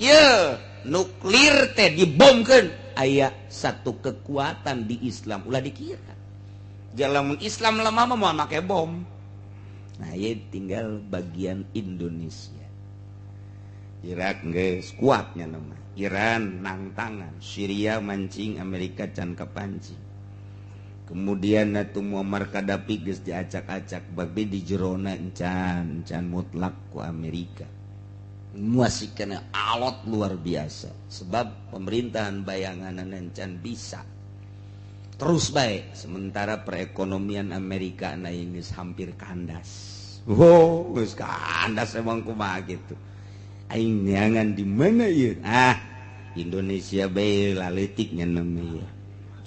Ye, nuklir teh dibomkeun aya satu kekuatan di Islam ulah dikira. Jalan Islam lemah mah moal make bom. Nah, ye tinggal bagian Indonesia. Irak geus kuatnya nama. Iran nangtangan, Syria mancing, Amerika can kapancing. Kemudian atuh Muammar Gaddafi geus diacak-acak bagi di jerona encan, encan mutlak ku Amerika. Masih kena alot luar biasa sebab pemerintahan bayangan encan bisa terus baik, sementara perekonomian Amerika na ini hampir kandas. Oh, geus kandas emang kumaha gitu. Aing neangan di mana ieu? Ah, Indonesia bae laletiknya namanya.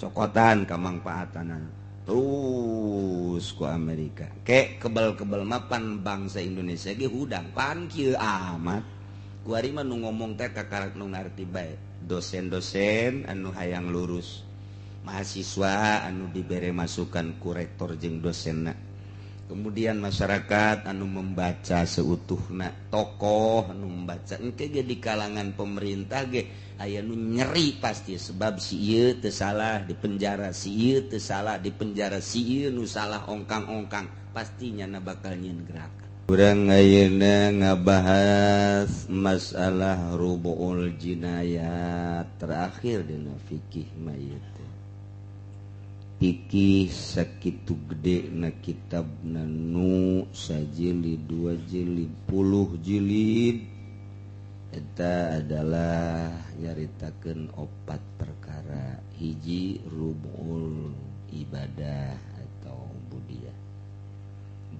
Cokotan kamangpaatanan terus ku Amerika. Ke kebal-kebal mapan bangsa Indonesia ge hudang pan kieu amat. Kuari mah nu ngomong teh kakarak nu ngarti bae. Dosen-dosen anu hayang lurus, mahasiswa anu dibere masukan ku rektor jeung dosenna, kemudian masyarakat anu membaca seutuhna, tokoh anu membaca engke ge di kalangan pemerintah ge aya nu nyeri pasti sebab si ieu teu salah di penjara, si ieu teu salah di penjara, si ieu nu salah ongkang-ongkang, pastinya na bakal nyieun gerakan. Urang ayeuna ngabahas masalah rubu'ul jinayat terakhir dina fikih mah ieu teh. Fikih sakitu gede na kitabna nu sajilid, dua jilid, puluh jilid eta adalah nyaritakeun opat perkara. Hiji rubu'ul ibadah atau ubudiyah,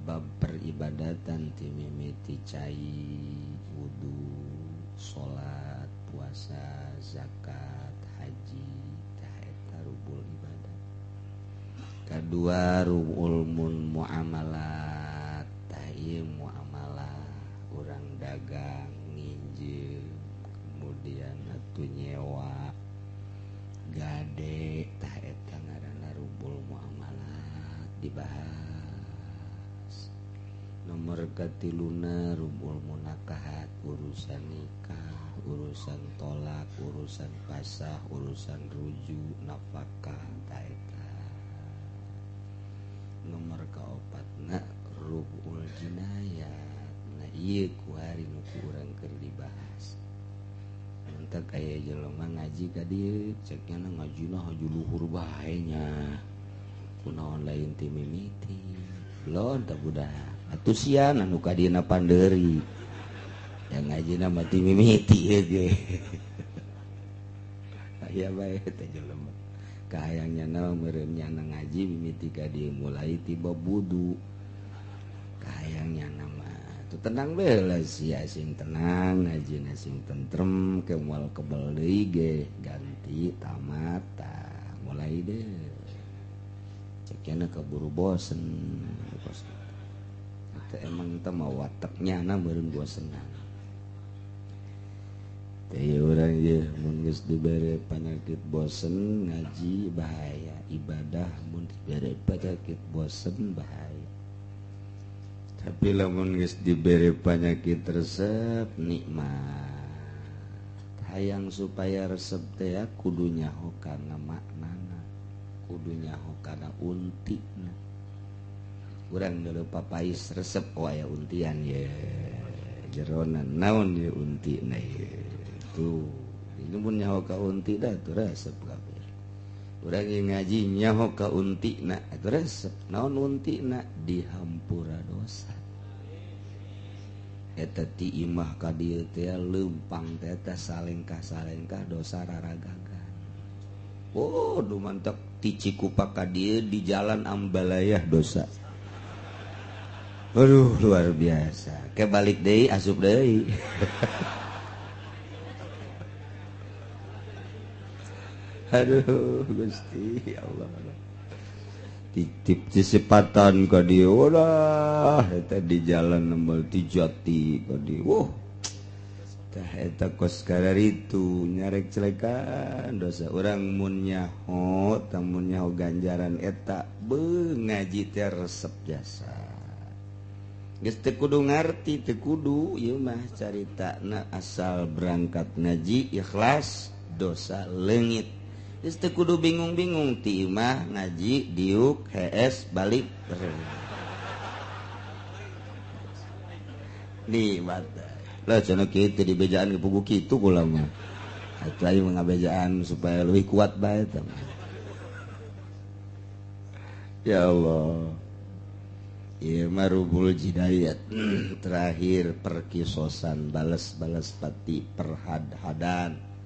bab peribadatan ti mimiti cai, wudu, salat, puasa, zakat, haji, tah eta rubul ibadah. Kadua rubul mun muamalat, tah ieu muamalah urang dagang, nginjem, kemudian atuh nyewa, gade, tah eta ngaranna rubul muamalat dibahas. Nomor katiluna rubul munakahat, urusan nikah, urusan tolak, urusan pasah, urusan rujuk, nafkah, tah eta. Nomor kaopatna rubul jinayat. Nah ieu kuari nu ku urang keur dibahas. Entek aya jelema ngaji ka dieu, cek nya ngajina haju luhur bae nya. Kunaon lain ti mimiti. Belon teh budak. Atuh sian anu ka dieuna pandeuri. Yang ngajina mah ti mimiti ge. Aya bae teh jelema. Kahayang nyana meureun nyana ngaji mimiti ka dieu mulai ti bab wudu. Kahayang nyana mah tuh tenang bae lah sia, sing tenang ngajina sing tentrem ke moal kebel deui ge ganti tamat tah mulai deh. Cek nyana keburu bosen. Atau emang teh mah wateknya na meureun bosenan. Teh urang ieu mun geus dibere panyakit bosen ngaji bahaya, ibadah mun dibere panyakit bosen bahaya. Tapi lamun geus dibere panyakit resep nikmat. Hayang supaya resep teh kudu nyaho kana maknana, kudu nyaho kana untina. Urang deuleu papais resep oh aya untian ye. Jerona naon ye untina ye. Tuh, ini pun nyaho ka unti dah tuh resep kabeh. Urang yang ngaji nyaho ka untina itu resep. Naon untina dihampura dosa. Eta ti imah ka dieu teh leumpang teh teh salengkah-salengkah dosa raragagan. Oh, duh mantap ti Cikupa ka dieu di jalan Ambalayah dosa. Aduh, luar biasa. Ke balik deui asup deui. Aduh Gusti ya Allah. Titip disepatan ka dieu ulah eta di jalan nembel ti Jati ka dieu. Wah. Tah eta kos kararitu nyarek celekan dosa urang mun nyaho tah mun nyaho ganjaran eta beuh ngaji teh resep jasa. Geus teu kudu ngarti, teu kudu ieu mah caritana asal berangkat ngaji ikhlas dosa leungit. Geus teu kudu bingung-bingung ti imah ngaji diuk hees balik. Nikmat. Lah cenah kitu dibejaan ke pugu kitu kula mah. Atuh aing ngabejaan supaya leuwih kuat bae teh. Ya Allah. Ieu mah rubul jidayat. Terakhir perkisosan bales-bales pati perhad-hadan.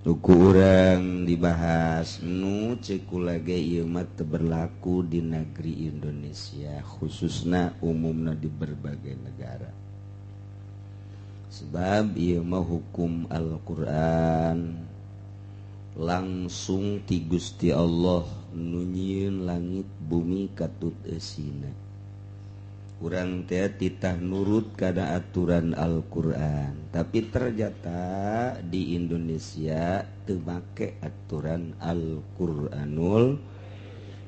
Tuku urang dibahas nu ceuk kula ge ieu mah teu berlaku di negeri Indonesia khususna umumna di berbagai negara. Sebab ieu mah hukum Al-Qur'an langsung ti Gusti Allah nu nyieun langit bumi katut eusina. Urang teh titah nurut kana aturan Al-Qur'an, tapi ternyata di Indonesia teu make aturan Al-Qur'anul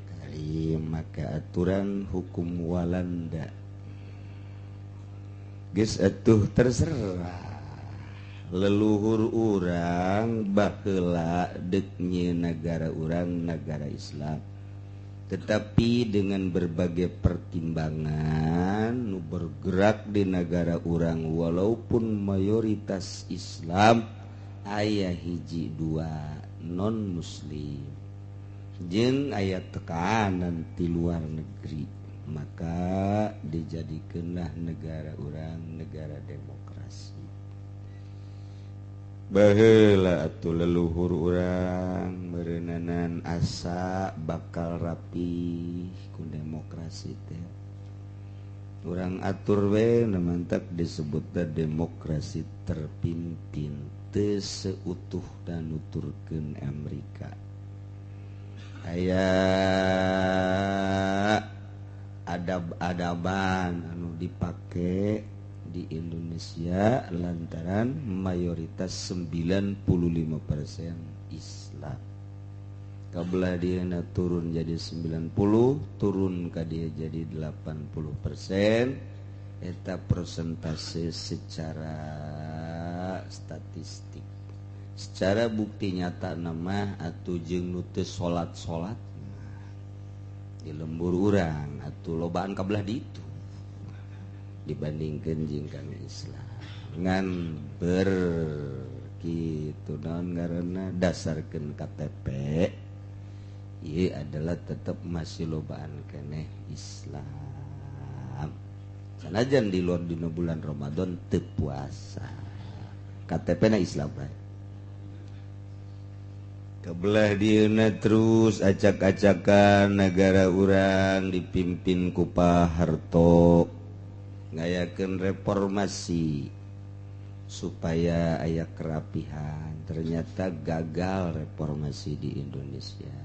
Karim, maka aturan hukum Walanda. Geus atuh terserah leluhur urang baheula deuk nyieun nagara urang nagara Islam, tetapi dengan berbagai pertimbangan nu bergerak di negara urang walaupun mayoritas Islam aya hiji dua non muslim jeung aya tekanan ti luar negeri, maka dijadikanlah negara urang negara demokrasi. Baheula atuh leluhur urang meureuneunan asa bakal rapi ku demokrasi teh. Urang atur we nu mantak disebutna demokrasi terpimpin teu seutuh dan nuturkeun Amerika. Aya adab-adaban anu dipake di Indonesia lantaran mayoritas 95% Islam. Kabelah dia turun jadi 90, turun ka dia jadi 80%, eta persentase secara statistik. Secara bukti nyata nama atuh jeung nu teu salat-salat di lembur urang atuh lobaan kabelah ditu dibandingkan jeung kami Islam ngan ber kitu naon ngaranna dasarkeun KTP ieu adalah tetep masih lobaan keneh Islam sanajan di luar dina bulan Ramadan teu puasa KTP na Islam bae. Kebelah dieuna terus acak-acakan negara urang dipimpin ku Pak Harto ngayakeun reformasi supaya aya kerapihan, ternyata gagal reformasi di Indonesia.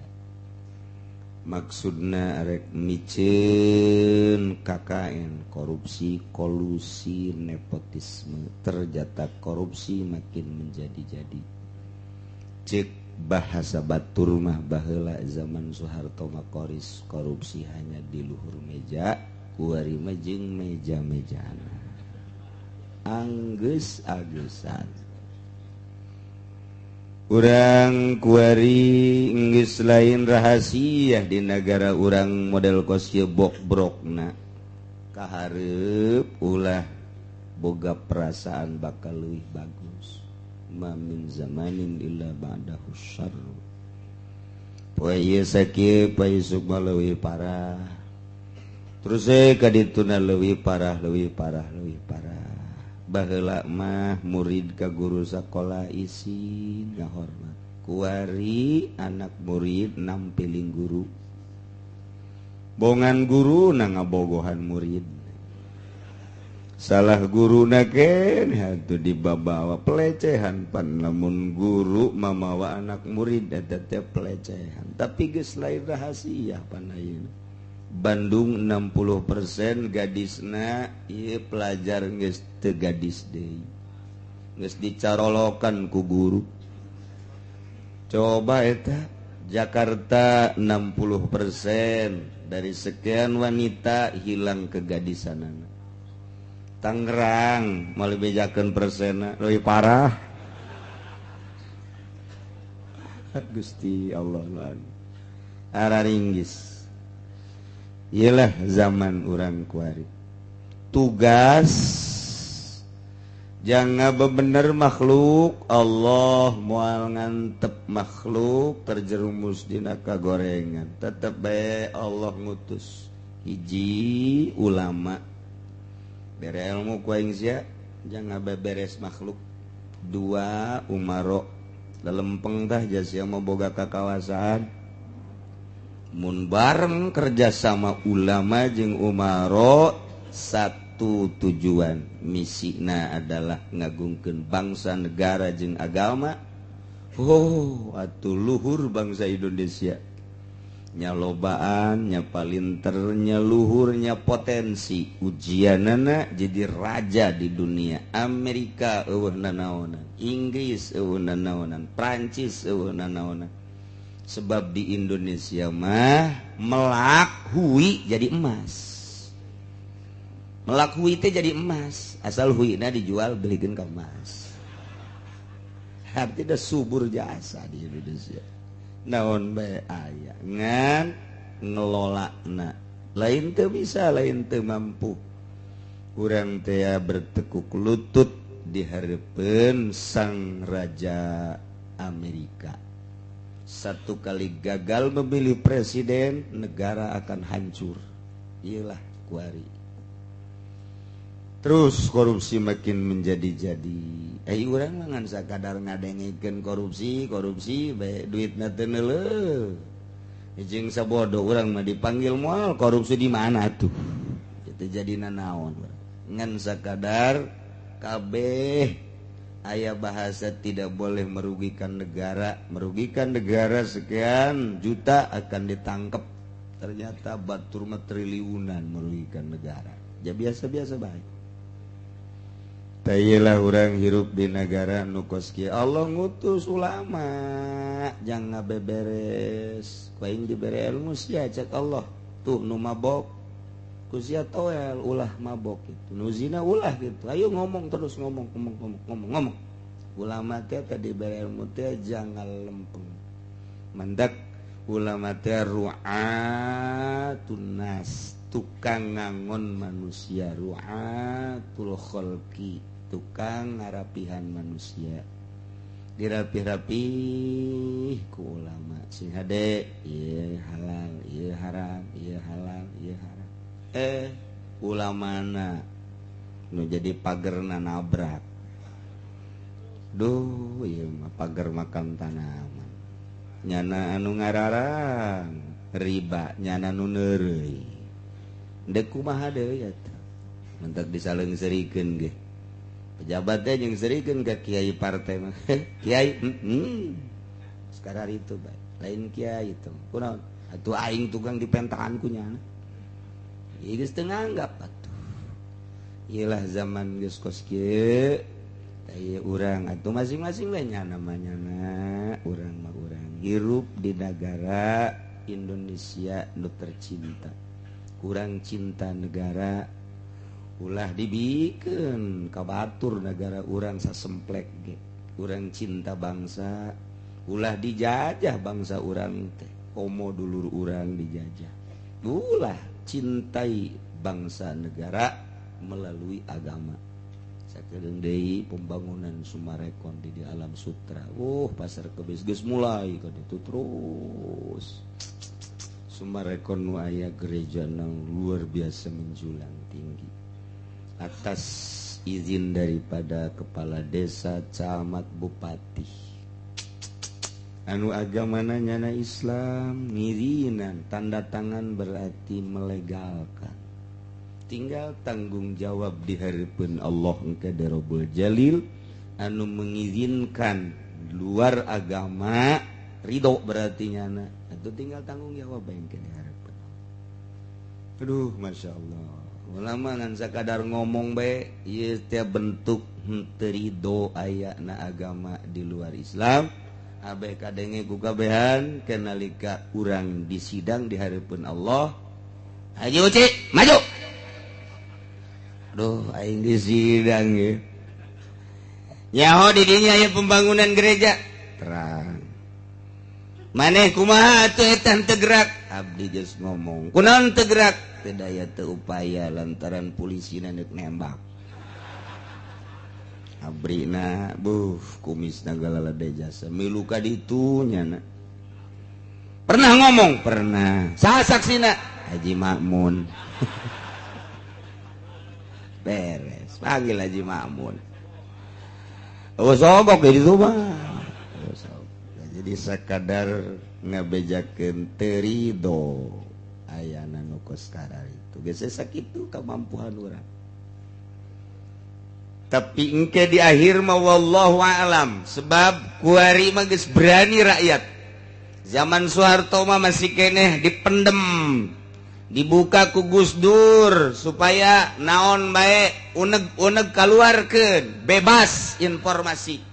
Maksudna arek miceun KKN, korupsi, kolusi, nepotisme, ternyata korupsi makin menjadi-jadi. Cek bahasa batur mah baheula zaman Soeharto makoris korupsi hanya di luhur meja, kuari mah jeung meja-mejana. Anggeus-angeusan. Urang kuari geus lain rahasia di negara urang model kos ieu bokbrokna. Kahareup ulah boga perasaan bakal leuwih bagus. Ma min zamanin illa ba'dahu syarr. Poe ieu sakieu poe isuk mah leuwih parah. Terus ka dituna leuwih parah, leuwih parah, leuwih parah. Baheula mah murid ka guru sakola isin ngahormat. Kuari anak murid nampiling guru. Bongan guru na ngabogohan murid. Salah guru na keneh atuh dibabawa pelecehan pan lamun guru mamawa anak murid eta teh pelecehan. Tapi geus lain rahasia pan ayeuna. Bandung 60% gadisna ieu pelajar geus teu gadis deui. Geus dicarolokan ku guru. Coba eta Jakarta 60% dari sekian wanita hilang kegadisanana. Tangerang malah bejakeun persena leuwih parah. Gusti Allah lagi. Araringgis. Iyalah zaman urang kuari. Tugas jangan bebener makhluk Allah moal ngantep makhluk terjerumus dina kagorengan. Tetep bae Allah ngutus hiji ulama bere ilmu ku aing sia jangan beberes makhluk. Dua umaro lelempeng tah jasia mau boga kakawasaan mun bareng kerjasama ulama jeung umaro satu tujuan misina adalah ngagungkeun bangsa negara jeung agama. Oh atuh luhur bangsa Indonesia nya lobaan nya palinter nya luhurnya potensi ujianana jadi raja di dunia. Amerika eueuh nanaonan, Inggris eueuh nanaonan, Prancis eueuh nanaonan. Sebab di Indonesia mah melak hui jadi emas. Melak hui teh jadi emas, asal huina dijual belikeun ka emas. Artinya subur jasa di Indonesia. Naon bae aya ngan ngelolana lain teu bisa, lain teu mampu. Urang teh bertekuk lutut di hareupeun sang raja Amerika. Satu kali gagal memilih presiden, negara akan hancur. Iyalah kuari. Terus korupsi makin menjadi-jadi. Urang mah ngan sakadar ngadengekeun korupsi, korupsi bae duitna teu neuleuh. Jeung sabodo urang mah dipanggil moal korupsi di mana tuh. Kitu jadi nanaon. Ngan sakadar kabeh aya bahasa tidak boleh merugikan negara, merugikan negara sekian juta akan ditangkap. Ternyata batur mah triliunan merugikan negara. Ya biasa-biasa bae. Tayelah urang hirup di negara nu kos kieu. Allah ngutus ulama jangan beberes. Ku aing dibere ilmu sia cek Allah. Tuh nu mabok ku sia toel ulah mabok gitu. Nu zina ulah gitu. Ayo ngomong terus ngomong ngomong ngomong ngomong ngomong. Ulama teh tadi dibere ilmu teh jangan lempeng. Mendak ulama teh ru'atun nas, tukang ngangon manusia, ru'atul khalqi, tukang ngarapihan manusia. Dirapih-rapih ku ulama sing hade ieu halal, ieu haram, ieu halal, ieu haram. Ulamana nu jadi pagerna nabrak. Duh, ieu mah pager makan tanaman. Nyana anu ngararang riba, nyana nu neureuy. Dek kumaha deui atuh. Mentak disaleungseurikeun ge. Pejabat teh jeung serikeun ka kiai partai mah. Kiai, sekarang itu bae. Lain kiai itu. Kunaon? Atuh aing tukang dipentaan ku nyana. Ieu geus teu nganggap atuh. Ieulah zaman geus kos kieu. Tah urang atuh masing-masing we nyana mah nyana, urang mah urang. Hirup di negara Indonesia nu tercinta. Kurang cinta negara ulah dibikeun ka batur negara urang sasemplek ge. Urang cinta bangsa ulah dijajah bangsa urang teh. Komo dulur urang dijajah. Ulah cintai bangsa negara melalui agama. Sakedeung deui pembangunan Sumarekon di alam sutra. Pasar kebis geus mulai ka ditu terus. Sumarekon nu aya gereja nang luar biasa menjulang tinggi. Atas izin daripada kepala desa, camat, bupati. Anu agamana nyana Islam, ngirinan tanda tangan berarti melegalkan. Tinggal tanggung jawab di hareupeun Allah engke Rabbul Jalil anu mengizinkan luar agama ridho berarti nyana. Itu tinggal tanggung jawab engke di hareupeun. Aduh, Masya Allah. Ulama ngan sakadar ngomong bae ieu teh bentuk henteu ridho ayana agama di luar Islam, Abeh kadenge ku kabehan kenalika urang di sidang di hareupeun Allah. Haji Uci, maju. Duh, aing di sidang ye. Nyaho di dinya aya pembangunan gereja. Terang. Maneh kumaha atuh eta teu gerak? Abdi geus ngomong. Kunaon teu gerak? Teu daya teu upaya lantaran polisina neuk nembak. Abrina buh kumisna galalade jasa milu ka ditu nyana. Pernah ngomong? Pernah. Saha saksina? Haji Makmun. Beres, panggil Haji Makmun. Oh sogok di ditu mah. Jadi sakadar ngabejakeun teu rido ayana nu kos kararitu. Geus sakitu kamampuan urang. Tapi engke di akhir mah wallahu a'lam, sebab kuari mah geus berani rakyat. Zaman Soeharto mah masih keneh dipendem, dibuka ku Gus Dur supaya naon bae uneg-uneg kaluarkeun, bebas informasi.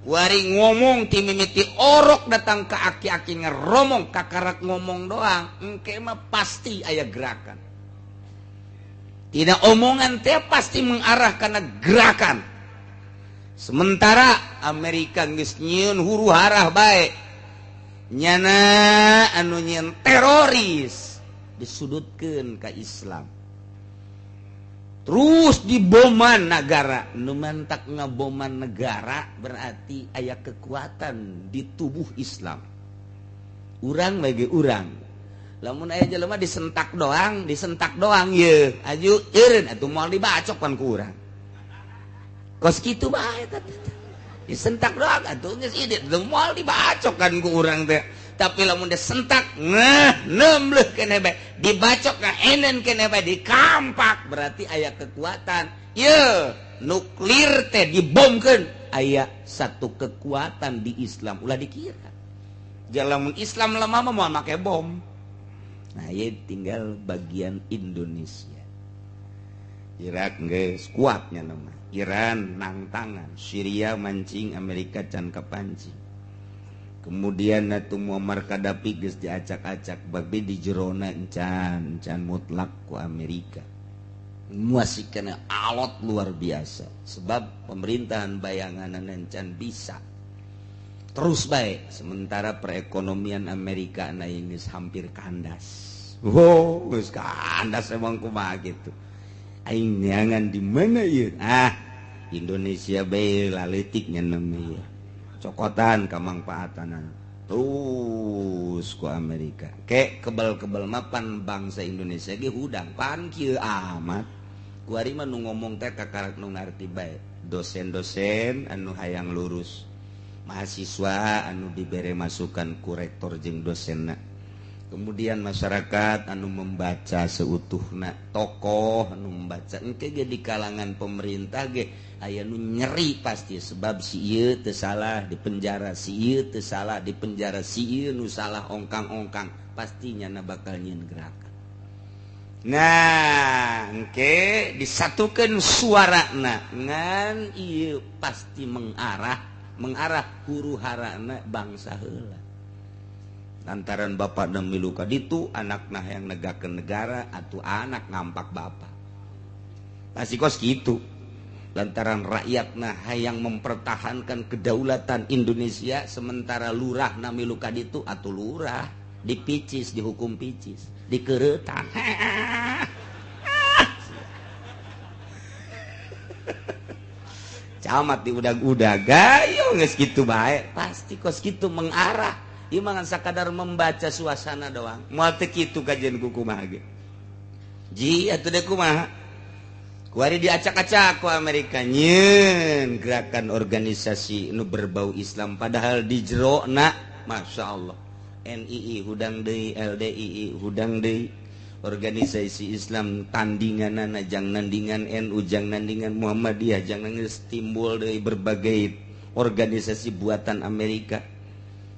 Kuari ngomong ti mimiti orok datang ke aki-aki ngeromong kakarak ngomong doang, engke mah pasti aya gerakan. Tidak omongan teh pasti mengarah karena gerakan. Sementara Amerika geus nyieun huru hara bae. Nyana anu nyieun teroris disudutkeun ka Islam. Terus diboman negara, nu mantak ngaboman negara berarti aya kekuatan di tubuh Islam. Urang bagi urang. Lamun aya jelema disentak doang ye, aju eureun atuh moal dibacok pan ku urang. Kos kitu bae eta teh. Disentak doang atuh geus ieu moal dibacok kan ku urang teh. Tapi lamun disentak ngeh nembleuh keneh bae, dibacok ngaenen keneh bae, dikampak berarti aya kekuatan. Ye, nuklir teh dibomkeun aya satu kekuatan di Islam ulah dikira. Lamun Islam lemah mah moal make bom. Nah, ye tinggal bagian Indonesia. Irak geus kuatnya nama. Iran nangtangan, Syria mancing, Amerika can kapancing. Kemudian atuh Muammar Gaddafi geus diacak-acak babi di jerona encan, encan mutlak ku Amerika. Masih kena alot luar biasa sebab pemerintahan bayangan encan bisa. Terus baik, sementara perekonomian Amerika na ini hampir kandas. Wow, geus kandas emang kumaha gitu. Aing neangan di mana ieu? Ah, Indonesia bae laletik nya namanya. Cokotan kamangpaatanan. Terus ku Amerika. Ke kebal-kebal mapan bangsa Indonesia ge hudang pan kieu amat. Kuari mah nu ngomong teh kakarak nu ngarti bae. Dosen-dosen anu hayang lurus. Mahasiswa anu dibere masukan ku rektor jeung dosenna. Kemudian masyarakat anu membaca seutuhna, tokoh anu membaca engke ge di kalangan pemerintah ge aya nu nyeri pasti sebab si ieu teu salah di penjara, si ieu teu salah di penjara, si ieu nu salah ongkang-ongkang, pasti nyana bakal nyieun gerakan. Nah, engke disatukeun suarana ngan ieu pasti mengarah huru harana bangsa heula. Lantaran bapak dan milu ka ditu, anakna yang negakeun negara atau anak ngampak bapak. Pasti kos gitu. Lantaran rakyatna hayang mempertahankan kedaulatan Indonesia, sementara lurah na milu ka ditu atau lurah dipicis, dihukum picis, dikeretan. Camat di udag-udag gayo geus kitu bae, pasti kos kitu mengarah. Ieu mah ngan sakadar membaca suasana doang. Moal teu kitu kajian ku kumaha ge. Ji atuh deui kumaha? Kuari diacak-acak ku Amerika nyieun gerakan organisasi nu berbau Islam padahal di jerona Masya Allah. NII hudang deui, LDII hudang deui. Organisasi Islam tandinganana jang nandingan NU, jang nandingan Muhammadiyah, jang geus timbul deui berbagai organisasi buatan Amerika.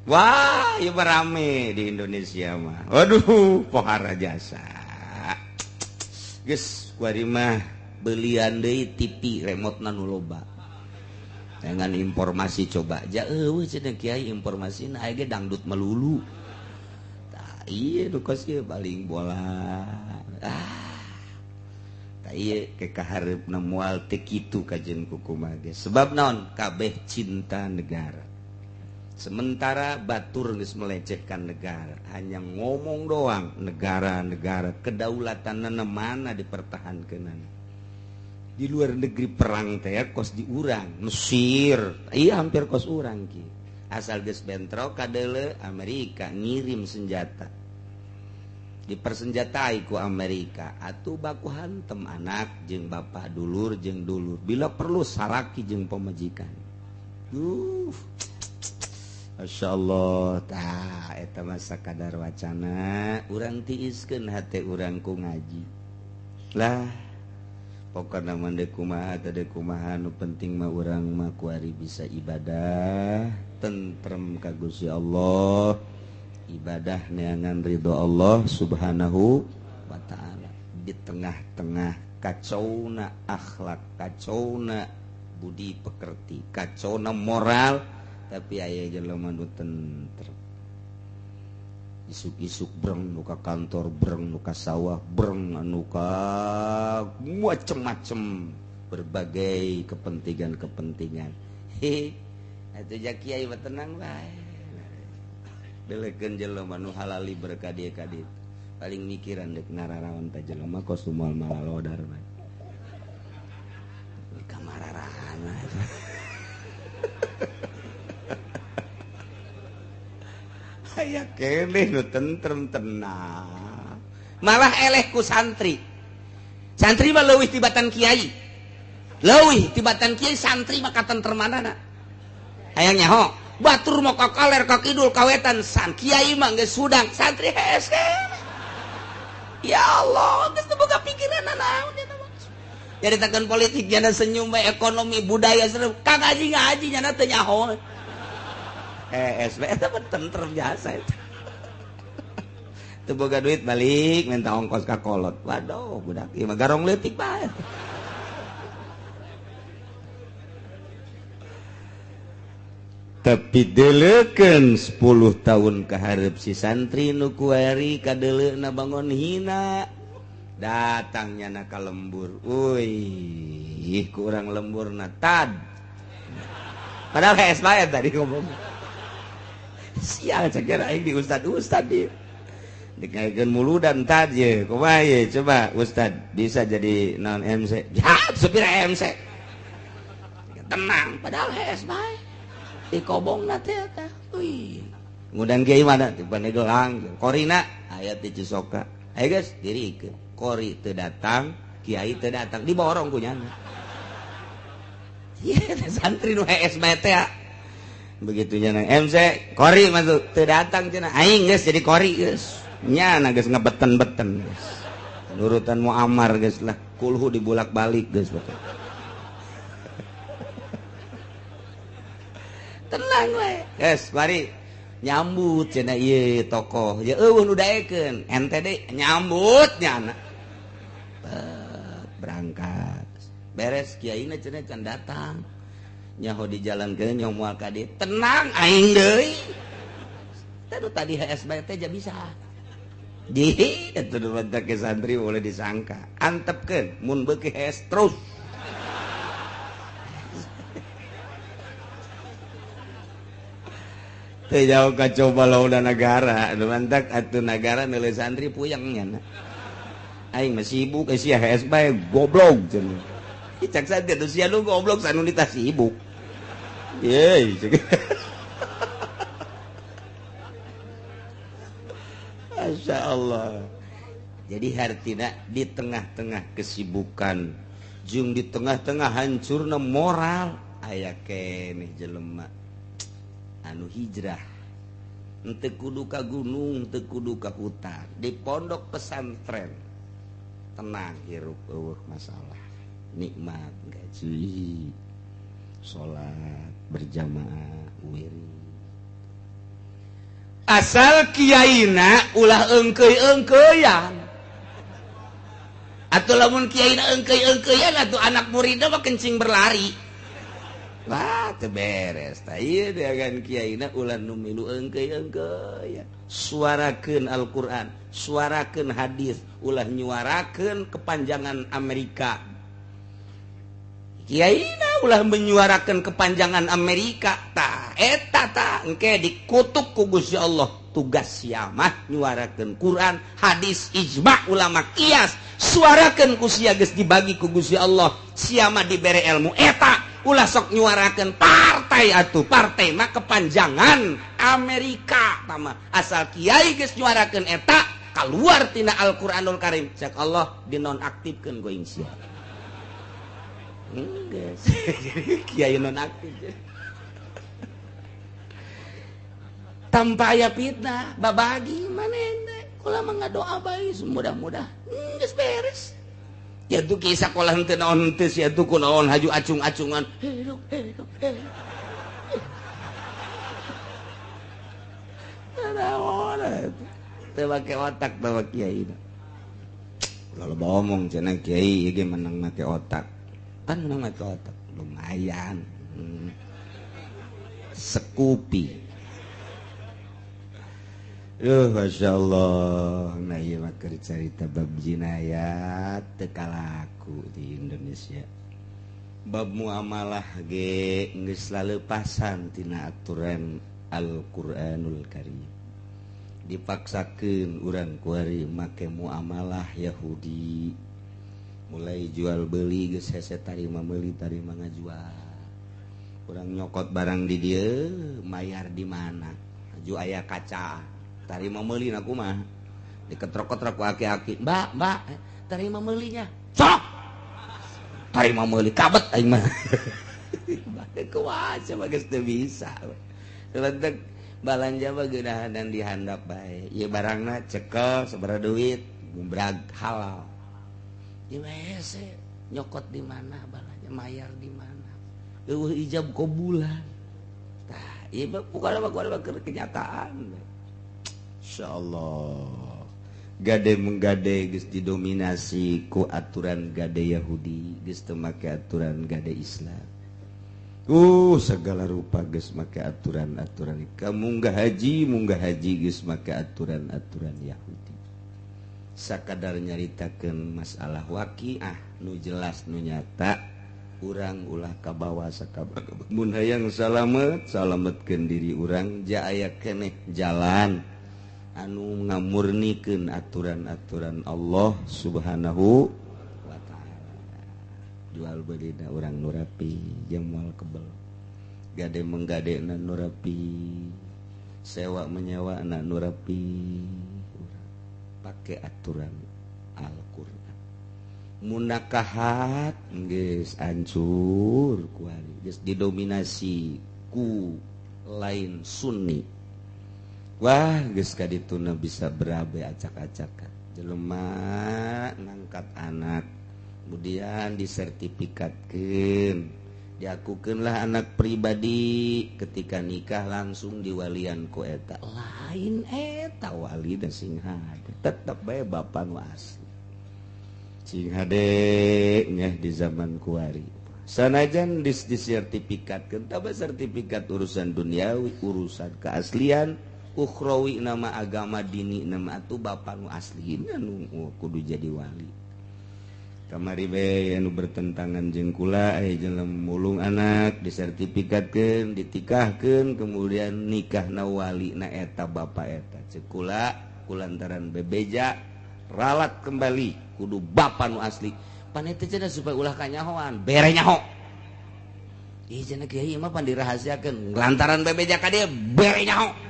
Wah, ieu rame di Indonesia mah. Waduh, pohara jasa. Geus kuari mah belian deui TV remote-na nu loba. Dengan informasi coba aja eueuh cenah kiai informasina aya ge dangdut melulu. Tah ieu nu kos ieu paling bola. Ah. Tah ieu ke kahareupna moal teu kitu kajeun kukumaha ge. Sebab naon? Kabeh cinta negara. Sementara batur geus melecehkan negara, hanya ngomong doang negara-negara kedaulatanna mana dipertahankeunana. Di luar negeri perang teh kos di urang Mesir iya hampir kos urang ki asal geus bentrok kadeule Amerika ngirim senjata dipersenjatai ku Amerika atuh baku hantem anak jeung bapak dulur jeung dulur bila perlu salaki jeung pamajikan. Masya Allah tah eta mah sakadar wacana urang tiiskeun hate urang ku ngaji lah. Pokokna mah deuk kumaha teh deuk kumaha nu penting mah urang mah kuari bisa ibadah tentrem ka Gusti Allah, ibadah neangan ridho Allah Subhanahu wa taala. Di tengah-tengah kacauna akhlak, kacauna budi pekerti, kacauna moral, tapi aya jelema nu tentrem. Isuk-isuk breng nu ka kantor, breng nu ka sawah, breng anu ka macem-macem berbagai kepentingan-kepentingan. Hehe, atuh ja kiai mah tenang bae. Belekeun jelema nu halali berkah dieu ka ditu. Paling mikiran deuk nararaon teh jelema kos moal malalodar bae. Kamararana. Aya keneh nu tentrem tenang. Malah eleh ku santri. Santri mah leuwih tibatan kiai. Leuwih tibatan kiai santri mah katentremanana. Hayang nyaho, batur mah ka kaler ka kidul ka wetan san kiai mah geus hudang, santri hees. Ya Allah, geus teu boga pikiran naon eta mah. Nyaritakeun politik nyana senyum bae, ekonomi budaya senyum, ka ngaji-ngaji nyana teu nyaho. Eta mah tentrem jasa eta. Teu boga duit balik minta ongkos ka kolot. Waduh, budak ieu mah garong leutik bae. Tapi deleukeun 10 tahun ka hareup si santri nu kuari kadeuleuna bangun hina. Datang nyana ka lembur. Uih, ku urang lemburna tad. Padahal hees bae tadi ngomong. Sial cek aing di ustad-ustad ieu. Dikaikeun muludan tad ye, kumaha ye coba ustad bisa jadi non MC. Ya, supir MC. Tenang padahal hees bae. Dikobongna teh eta. Uih. Ngundang kiai mana ti Pandeglang, korina aya ti Cisoka. Ayo geus dirikeun. Kori teu datang, kiai teu datang, diborong ku nyana. Ieu santri nu hees bae teh. Begitu nyana MC kori masuk teu datang cenah aing geus jadi kori geus nyana geus ngebeten-beten geus nurutan Muammar geus lah kulhu dibulak-balik geus pokokna tenang we geus mari nyambut cenah ieu tokoh ye eueuh nu daekeun ente deui nyambut nyana berangkat beres kiaina cenah can datang nyaho di jalan ke nyaho moal ka dieu tenang aing deui teh nu tadi HS bae teh ja bisa di eta nu bantak ke santri boleh disangka antepkeun mun beuki HS terus teu jauh ka coba lauda nagara nu bantak atuh nagara neuleuh santri puyeng nya aing mah sibuk sia HS bae goblok cenah cak santri atuh sia nu goblok sanu ditah sibuk. Yeay, Masya Allah. Jadi hartina di tengah-tengah kesibukan, jeung di tengah-tengah hancurna moral, aya keneh jelema anu hijrah. Henteu kudu ka gunung, henteu kudu ka hutan, di pondok pesantren. Tenang hirup eueuh masalah. Nikmat gaji. Salat berjamaah wirid. Asal kiaina ulah engkeuy-engkeuyan. Atau lamun kiaina engkeuy-engkeuyan atuh anak muridna mah kencing berlari. Wah, teu beres. Tah ieu deagan kiaina ulah nu milu eungkeuy-eungkeuy. Suarakeun Al-Qur'an, suarakeun hadis, ulah nyuarakeun kepanjangan Amerika. Kiaina ulah menyuarakeun kepanjangan Amerika. Tah eta tah engke dikutuk ku Gusti Allah. Tugas sia mah nyuarakeun Quran, hadis, ijma ulama, kias. Suarakeun ku sia geus dibagi ku Gusti Allah. Sia mah dibere ilmu eta. Ulah sok nyuarakeun partai atuh, partai mah kepanjangan Amerika tama. Asal kiai geus nyuarakeun eta kaluar tina Al-Qur'anul Karim. Cek Allah dinonaktifkeun going sia. Geus. Kiai nonaktif. Tanpa aya fitnah, babagi manehna. Kula mah ngadoa bae mudah-mudah geus beres. Ya tuh kisah sekolah henteu naon henteu sia tuh kunaon haju acung-acungan. Hidup hidup hidup. Naon teu make otak bawa kiai. Ulah loba omong cenah kiai ieu ge menang make otak. Kan menang make otak lumayan. Sekupi. Masya Allah. Nah ieu mah keur carita bab jinayat teu kalaku di Indonesia. Bab muamalah ge geus laleupasan tina aturan Al-Qur'anul Karim. Dipaksakeun urang kuari make muamalah Yahudi. Mulai jual beli geus hese tarima meuli tarima ngajual. Urang nyokot barang di dieu mayar di mana? Aju aya kaca. Tarima meuli aku mah diketrok-ketrok ku aki-aki, mbak mbak tarima meulinya sok tarima meuli kabet aing mah. Kumaha mah geus teu bisa selentek balanja mah geunahanan dihandap bae ieu barangna cekel sabaraha duit gumbrag halal ieu mah hese nyokot di mana balanja mayar di mana eueuh ijab qabulan. Tah ieu mah bukan mah kenyataan. Insyaallah gade menggade geus didominasi ku aturan gade Yahudi, geus teu make aturan gade Islam. Segala rupa geus make aturan-aturan. Ka munggah haji geus make aturan-aturan Yahudi. Sakadar nyaritakeun masalah waqiah nu jelas nu nyata, urang ulah kabawa sakabeh. Mun hayang salamet, salametkeun diri urang ja aya keneh jalan anu ngamurnikeun aturan-aturan Allah Subhanahu wa ta'ala. Jual belina urang nu rapi jeung moal kebel. Gade menggadena nu rapi, sewa menyewana nu rapi. Pake aturan Al-Qur'an. Munakahat geus hancur kuari, geus didominasi ku lain Sunni. Wah geus kadituna bisa berabe acak-acakan. Jelema ngangkat anak kemudian disertifikatkeun, diakukeunlah anak pribadi, ketika nikah langsung diwalian ku eta. Lain eta wali da sing hade, tetep bae bapa nu asli. Sing hade nya di zaman kuari. Sanajan disertifikatkeun, taba sertifikat urusan duniawi, urusan keaslian ukhrawi nama agama dini nama atuh bapa nu aslina nu kudu jadi wali. Kamari bae anu bertentangan jeung kula aya jelema mulung anak disertifikatkeun, ditikahkeun, kemudian nikahna wali na eta bapa eta. Ceuk kula kulantaran bebeja ralat kembali kudu bapa nu asli. Pan eta cenah supaya ulah kanyahoan, bere nyaho. Ih cenah kiai mah pan dirahasiakeun lantaran bebeja ka dieu bere nyaho.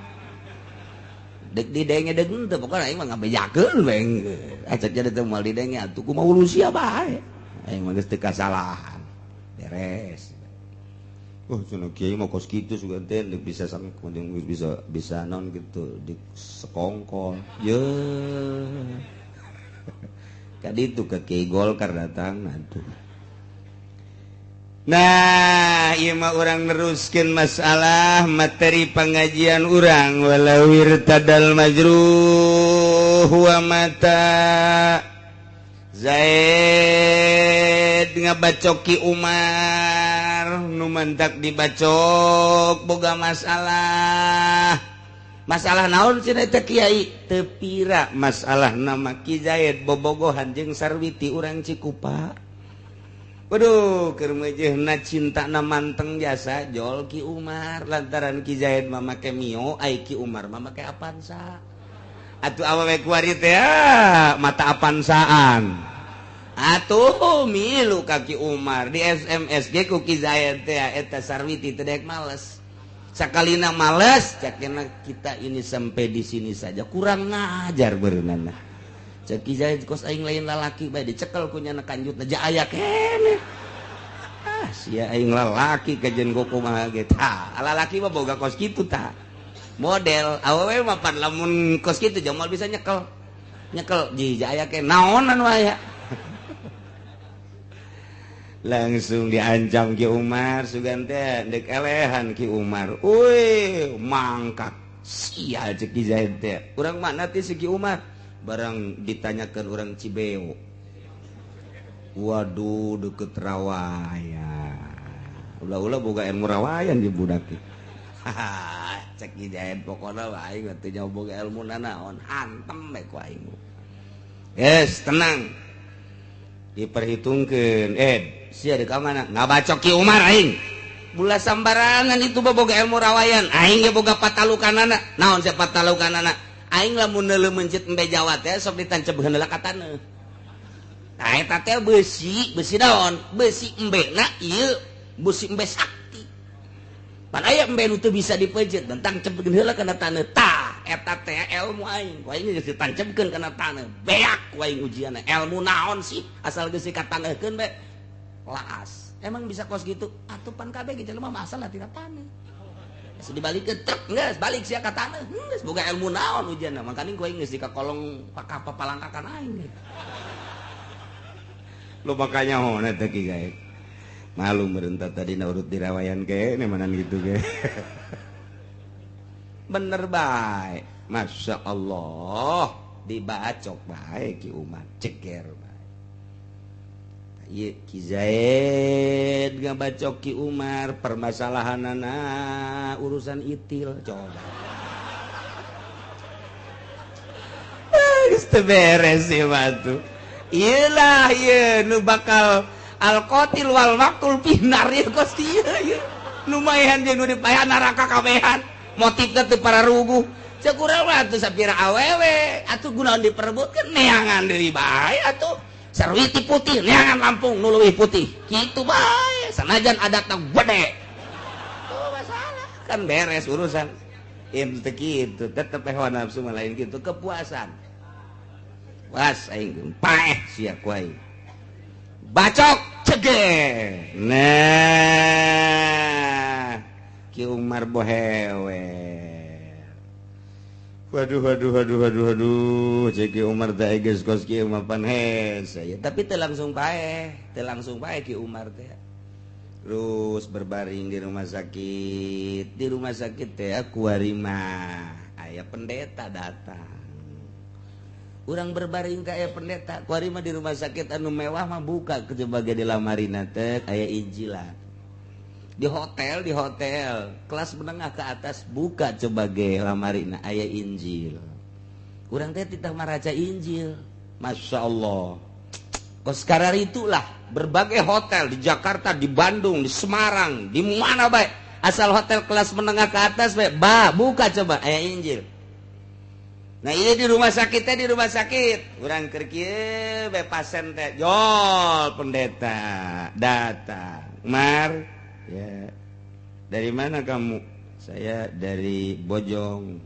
Dek didenge dek henteu pokona aing mah ngabejakeun we. Acak jadi teu moal didenge atuh kumaha sia bae. Aing mah geus teu kasalahan. Beres. Oh cenah kiai mah kos kitu sugan teh bisa sangkon bisa bisa naon gitu di sekongkol. Ye. Kaditu ka Kiai Golkar datang atuh. Nah, ieu mah urang neruskeun masalah materi pengajian urang walau irtadal majruh wa mata. Zaid ngabacoki Umar Nu mantak dibacok boga masalah. Masalah naon cenah teh kiai? Teu pira masalah nama Ki Zaid bobogohan jeung Sarwiti urang Cikupa. Waduh, keur meujeuhna cintana manteng jasa jol Ki Umar lantaran Ki Zaid mah make Mio, ai Ki Umar mah make Avanza. Atuh awewe kuari teh mata Avanzaan. Atuh milu ka Ki Umar di SMS ge ku Ki Zaid teh eta Sarwiti teh daek males. Sakalina males, cakena kita ini sampai di sini saja kurang ngajar beunana. Cek Ki Zaid kos aing lain lalaki bae dicekel ku nyana kanjutna ja aya keneh. Ah sia aing lalaki kajen kumaha ge tah. Lalaki mah boga kos kitu tah. Model awewe mah pan lamun kos kitu jamal bisa nyekel. Nyekel ji ja aya keneh naonan wae. Langsung diancam Ki Umar sugan teh dek elehan Ki Umar. Uy, mangkak. Sia cek Ki Zaid teh. Urang mana teh si Ki Umar? Barang ditanyakan orang Cibeo. Waduh, deket rawayan. Ulah-ulah boga ilmu rawayan di budak teh. Haha, cek Ki Zaid pokona mah aing teh nyaho boga ilmu nanaon, hantem we ku aing. Yes, tenang. Diperhitungkeun. Sia di mana? Ngabacok Ki Umar aing. Bula sambarangan itu boga ilmu rawayan. Aing ge boga patalukanana. Naon sia patalukanana? Aing lamun neuleuh mencit embe Jawa teh sok ditancep heula ka taneuh. Tah eta teh besi, besi naon? Besi embena ieu besi embe sakti. Pan aya embe nu teu bisa dipejet, tancep heula kana taneuh. Tah eta teh ilmu aing. Ku aing geus ditancepkeun kana taneuh. Beak ku aing ujianna. Ilmu naon sih asal geus dikataneuhkeun bae. Laas. Emang bisa kos gitu? Atuh pan kabeh ge jelema mah asal tina taneuh. Geus dibalikeun truk geus balik sia ka taneuh. Geus boga ilmu naon ujianna. Mangkaning ku aing geus dikakolong papalangkakan aing. Lo makanya hona teh Ki Gaek. Malu merentah tadi na urut dirawayan ke manan gitu ge. Bener bae. Masya Allah dibacok bae Ki Umar ceker bae. Ieu Ki Zaid ngabacok Ki Umar permasalahanana urusan itil coba. Geus teu beres ieu mah tuh. Ieu lah ieu nu bakal al-qatil wal maqtul finnar ieu kos ieu ieu. Lumayan jeung nu dipayan neraka kabehan. Motifna teu pararuguh. Cek urang mah atuh sapira awewe atuh gunaon diperebutkeun neangan deui bae atuh. Sarwiti putih neangan Lampung nu leuwih putih. Kitu bae sanajan adatna gede. Tuh masalah kan beres urusan. Im teu kitu tetep hawa nafsu mah lain kitu kepuasan. Was aing paeh sia ku aing. Bacok ceger. Nah, Ki Umar bohewe. Waduh waduh waduh waduh waduh, cek Ki Umar teh geus kos kieu mah pan hese. Tapi teu langsung paeh, teu langsung paeh Ki Umar teh. Terus berbaring di rumah sakit. Di rumah sakit teh kuari mah aya pendeta datang. Urang berbaring ka aya pendeta, kuari mah di rumah sakit anu mewah mah buka sebagai di lamarina teh aya Injilan. Di hotel kelas menengah ke atas buka coba ge lamarina aya Injil. Urang teh titah maraca Injil. Masya Allah. Kos karar itulah berbagai hotel di Jakarta, di Bandung, di Semarang, di mana bae. Asal hotel kelas menengah ke atas bae, bah buka coba aya Injil. Nah ini di rumah sakit teh, di rumah sakit urang keur kieu bae pasien teh jol pendeta datang. Mar, ya, dari mana kamu? Saya dari Bojong.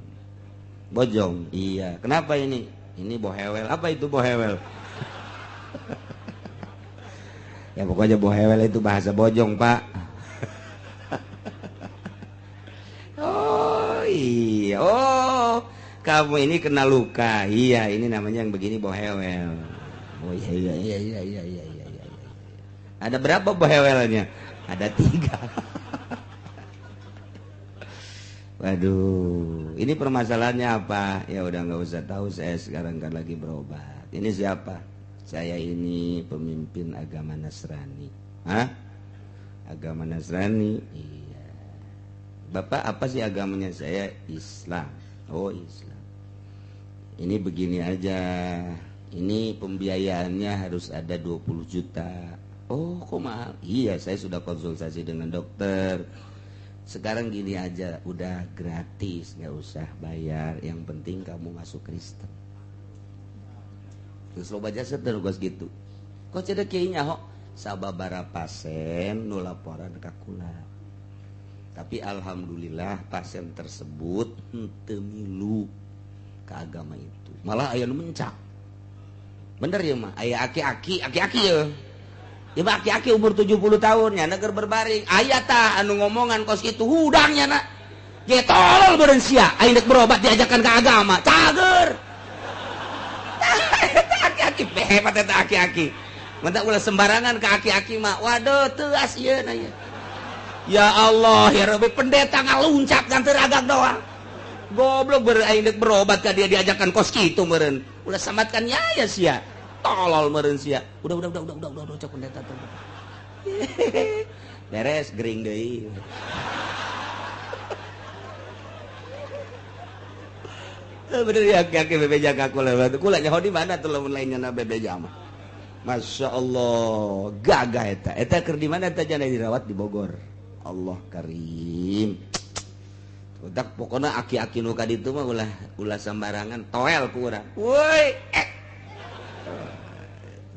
Bojong, iya. Kenapa ini? Ini bohewel. Apa itu bohewel? Ya pokoknya bohewel itu bahasa Bojong, Pak. Oh iya, oh kamu ini kena luka. Iya, ini namanya yang begini bohewel. Oh iya iya iya iya iya iya iya. Ada berapa bohewelnya? Ada 3. Waduh, ini permasalahannya apa? Ya udah nggak usah tahu, saya sekarang kan lagi berobat. Ini siapa? Saya ini pemimpin agama Nasrani. Hah? Agama Nasrani. Iya. Bapak apa sih agamanya? Saya Islam. Oh, Islam. Ini begini aja. Ini pembiayaannya harus ada 20 juta. Oh, kok mahal? Iya, saya sudah konsultasi dengan dokter. Sekarang gini aja, udah gratis, nggak usah bayar. Yang penting kamu masuk Kristen. Terus loba jasa terus gitu. Kok cedek kiai nyaho? Sababara pasien nu laporan ka kula. Tapi alhamdulillah pasien tersebut henteu milu ke agama itu. Malah aya nu mencak. Bener ya mah, aya aki-aki, aki-aki ya. Ya mah aki-aki umur 70 tahun nya keur berbaring. Aya tah anu ngomongan kos kitu hudang nya na. Ge tolol beureun sia, aing dek berobat diajakan ke agama. Cager. Aki-aki hebat eta aki-aki. Mantap ulah sembarangan ke aki-aki mah. Waduh, teuas ieu na ieu. Ya Allah, ya Rabbi, pendeta ngaluncap kan teu ragak doang. Goblok beureun aing dek berobat ka dia diajakan kos kitu meureun. Ulah sambatkan ya ya sia. Tolol meureun sia. Udah cek pendeta tuh. Beres gering deui. Bener ya aki-aki bebeja ka kula. Kula nyaho di mana tuh lamun lainnya na bebeja mah. Masya Allah, gagah eta. Eta keur di mana eta jana dirawat di Bogor. Allah karim. Udak pokoknya aki-aki nu ka ditu mah ulah sembarangan toel ku urang. Woi,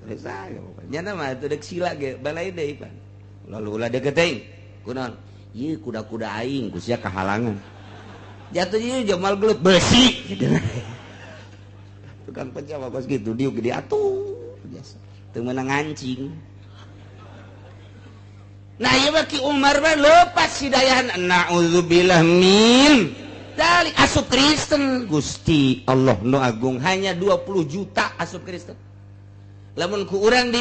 Terus aja pokoknya mah teu deuk sila ge balai deui pan. Lalu ulah deukeut teuing. Kunaon? Ieu kuda-kuda aing ku sia kahalangan. Jatuh ieu jamal gelut besi gitu. Tukang pecah mah kos kitu diuk diatuh biasa. Teu meunang ngancing. Nah ieu mah Ki Umar mah lepas hidayahan naudzubillah min dzalik asup Kristen. Gusti Allah nu agung hanya 20 juta asup Kristen. Lamun ku urang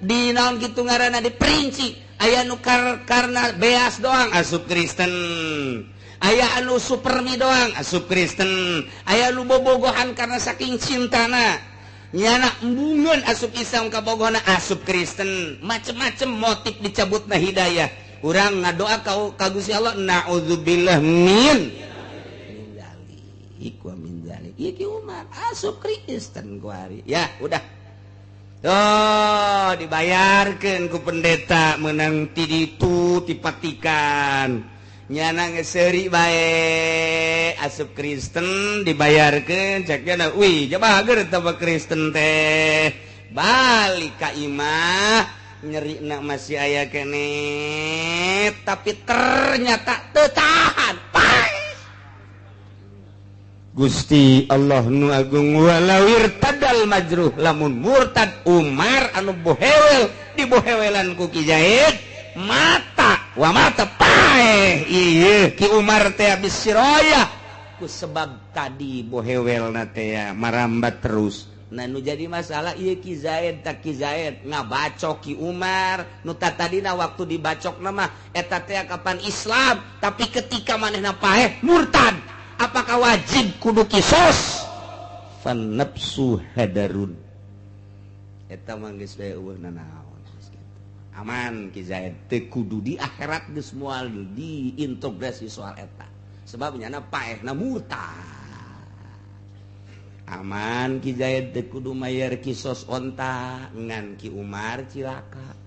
di naon kitu ngaranna diperinci aya nu karena beas doang asup Kristen, aya anu supermi doang asup Kristen, aya nu bobogohan karena saking cintana nyana embungeun asup Islam ka bogohna asup Kristen, macem-macem motif dicabutna hidayah. Urang ngadoa ka Gusti Allah naudzubillah min dzalik wa min dzalik. Ieu Ki Umar asup Kristen kuari. Ya udah. Oh, dibayarkeun ku pendeta menang ti ditu dipatikan. Nyana geus seuri bae asup Kristen dibayarkeun cek nya wih jabager teh Kristen teh. Balik ka imah nyerina masih aya keneh tapi ternyata teu tahan. Gusti Allah nu agung walau irtadal majruh lamun murtad Umar anu bohewel dibohewelan ku Ki Zaid mata wa mata paeh ieu Ki Umar teh habis siroyah ku sebab tadi bohewelna teh marambat terus. Nah nu jadi masalah ieu Ki Zaid tak Ki Zaid ngabacok Ki Umar nu tadina waktu dibacokna mah eta teh kapan Islam tapi ketika manehna paeh murtad. Apakah wajib kudu kisos? Fan nafsu hadarun. Eta mah geus bae eueuh nanaon geus kitu. Aman Ki Zaid teu kudu di akhirat geus moal diintegrasi soal eta. Sebab nyana paehna murtad. Aman Ki Zaid teu kudu mayar kisos onta ngan Ki Umar cilaka.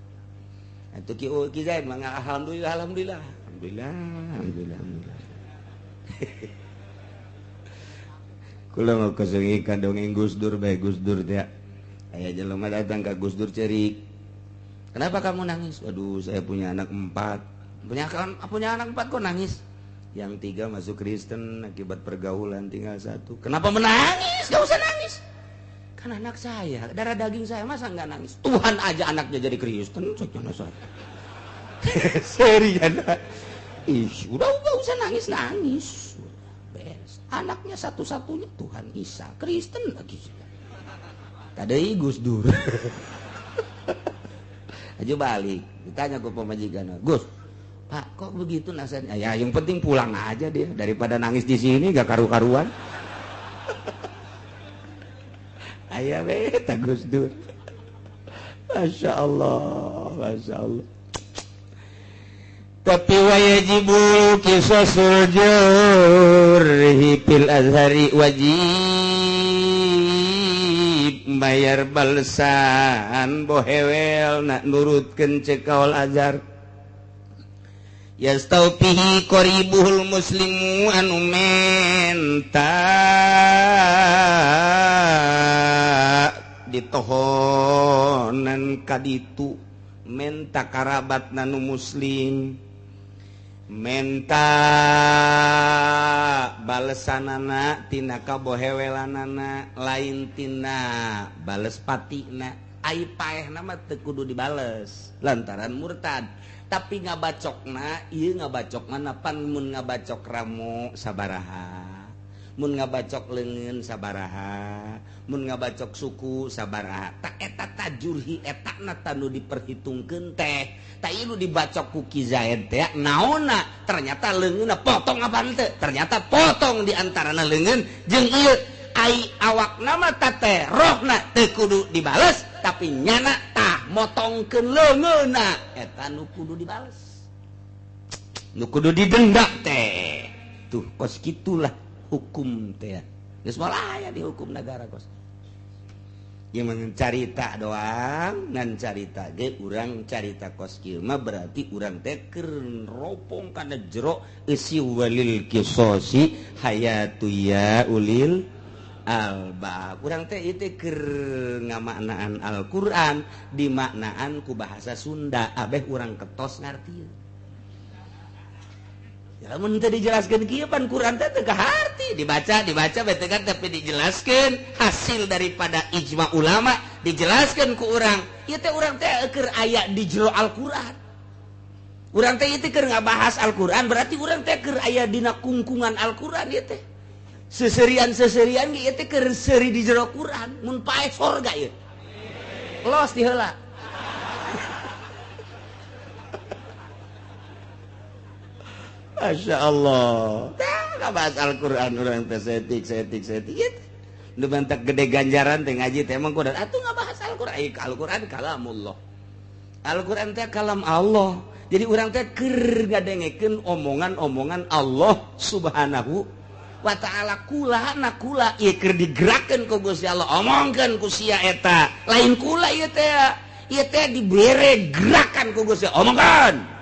Atuh Ki Zaid mah alhamdulillah alhamdulillah. Alhamdulillah alhamdulillah. Alhamdulillah. Kula mau kesengikan dongeng Gus Dur bae Gus Dur teh. Aya jelema datang ka Gus Dur cerik. Kenapa kamu nangis? Waduh, saya punya anak 4. Punya anak 4 kok nangis? Yang 3 masuk Kristen akibat pergaulan tinggal 1. Kenapa menangis? Gak usah nangis. Kan anak saya, darah daging saya, masa nggak nangis? Tuhan aja anaknya jadi Kristen, cek saya. Serius. Ih, udah gak usah nangis-nangis. Anaknya satu-satunya Tuhan Isa Kristen lagi. Tadi Gus Dur. Aja balik, ditanya ke pemajikan, Gus, Pak kok begitu nasihatnya? Ya yang penting pulang aja dia daripada nangis di sini gak karu-karuan. Ayah beta Gus Dur. Masya Allah, Masya Allah. Tapi wajibu qisasul jurhi fil azhari, wajib bayar balesan bohewel nak nurutkeun ceuk kaul azhar. Yastaufihi qaribuhul muslimu anu menta ditohonan kaditu, menta karabat nanu muslim, menta balesanana tina kabohewelanana, lain tina bales patina. Ai paehna mah teu kudu dibales lantaran murtad, tapi ngabacokna ieu ngabacokna pan mun ngabacok ramo sabaraha, mun ngabacok leungeun sabaraha, mun ngabacok suku sabaraha. Tak eta tajurhi eta na tanu diperhitungkeun teh, tak ieu dibacok ku Ki Zaid teh naonna, ternyata leungeunna potong apa henteu, ternyata potong di antarana leungeun jeung ieu. Ai awakna mah teh rohna teu kudu dibales, tapi nyana tah motongkeun leungeunna eta nu kudu dibales, nu kudu didenda teh. Tuh kos kitulah hukum teh, geus moal aya di hukum negara kos. Ieu mah carita doang, ngan carita ge urang carita kos kieu mah berarti urang teh keur ropong kana jero eusi walil qisasi hayatu ya ulil albab. Urang teh ieu teh keur ngamaknaan Al-Qur'an dimaknaan ku bahasa Sunda, abeh urang ketos ngarti. Ya lamun teu dijelaskeun kieu pan Quran teh teu kaharti, dibaca dibaca bete kan, tapi dijelaskeun hasil daripada ijma ulama dijelaskeun ku urang. Ieu teh urang teh keur aya di jero Al-Qur'an. Urang teh ieu teh keur ngabahas Al-Qur'an, berarti urang teh keur aya dina kungkungan Al-Qur'an ieu teh. Seserian-seserian ge ieu teh keur seuri di jero Quran, mun paeh sorga ieu. Los di heula. Masya Allah. Tah ngabahas Al-Qur'an urang teh setik setik setik ieu teh. Nu bantak gede ganjaran teh ngaji teh emang kudu atuh ngabahas Al-Qur'an. Al-Qur'an kalamullah. Al-Qur'an teh kalam Allah. Jadi urang teh keur ngadengekeun omongan-omongan Allah Subhanahu wa ta'ala. Kula na kula ieu keur digerakkeun ku Gusti Allah, omongkeun ku sia eta. Lain kula ieu teh, ieu teh dibere gerakan ku Gusti Allah, omongkeun.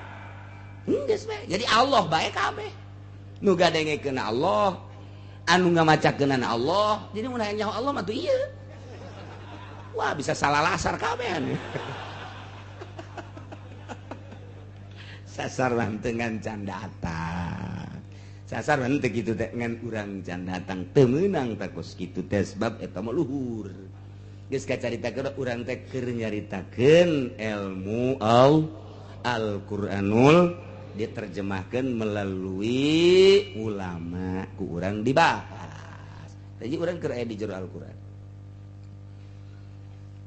Geus bae. Jadi Allah bae kabeh. Nu gadengekeun Allah, anu ngamacakeunana Allah. Jadi mun hayang nyaho Allah mah tuh ieu. Wah, bisa salah lasar kabeh. Sasar mah teu ngan can datang. Sasar mah teu kitu teh ngan urang can datang teu meunang tah kos kitu teh sebab eta mah luhur. Geus kacaritakeun urang teh keur nyaritakeun ilmu Al-Qur'anul diterjemahkan melalui ulama ku urang dibahas. Jadi urang keur aya di jero Al-Qur'an.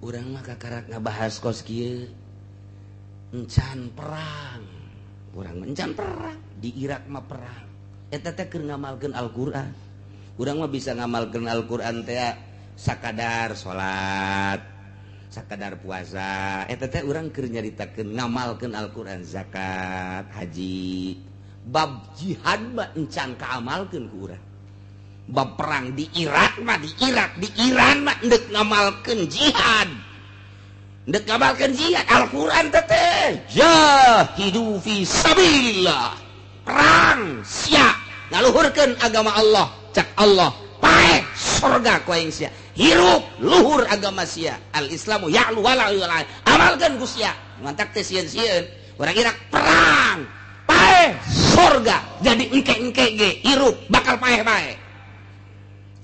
Urang mah kakarak ngabahas kos kieu encan perang. Urang encan perang, di Irak mah perang. Eta teh keur ngamalkeun Al-Qur'an. Urang mah bisa ngamalkeun Al-Qur'an teh sakadar salat, sakadar puasa. Eta teh urang keur nyaritakeun ngamalkeun Al-Qur'an, zakat, haji. Bab jihad mah encan kaamalkeun ku urang. Bab perang di Irak mah, di Irak, di Iran mah endek ngamalkeun jihad. Endek ngamalkeun jihad Al-Qur'an teh jahidu fi sabilillah. Perang sia ngaluhurkeun agama Allah, cak Allah paeh surga ku aing sia. Hirup luhur agama sia. Al-Islamu ya'lu wala yu'la. Amalkeun ku sia. Mantak teh sieun-sieun. Urang Irak perang paeh surga. Jadi engke-engke ge hirup bakal paeh-paeh.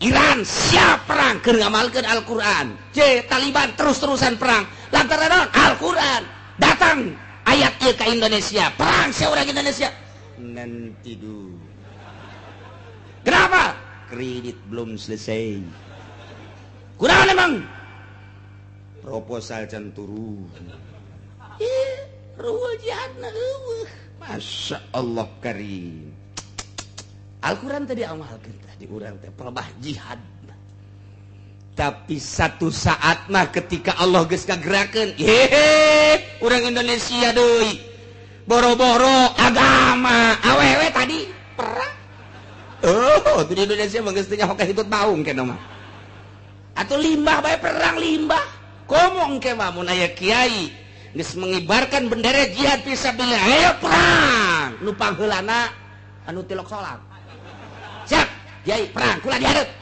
Iran siap perang keur ngamalkeun Al-Qur'an. C Taliban terus-terusan perang lantaran naon? Al-Qur'an. Datang ayat ieu ka Indonesia, perang sia urang Indonesia. Nanti dulu. Kenapa? Kredit belum selesai. Kurang emang. Proposal can turun. Ruhul jihadna eueuh. Masya Allah karim. Al-Quran tadi amalkeun tadi urang teh pelebah jihad. Tapi satu saat mah ketika Allah geus ngagerakeun, hehe, urang Indonesia deui. Boro-boro agama awewe tadi perang. Oh, di Indonesia mah geus teu nyaho ka hitut baung keneh mah. Atuh limbah bae perang limbah. Komo engke mah mun aya kiai geus mengibarkan bendera jihad fisabilillah, ayo perang. Nu pangheulana anu tilok salat. Siap, kiai perang kula dihareup.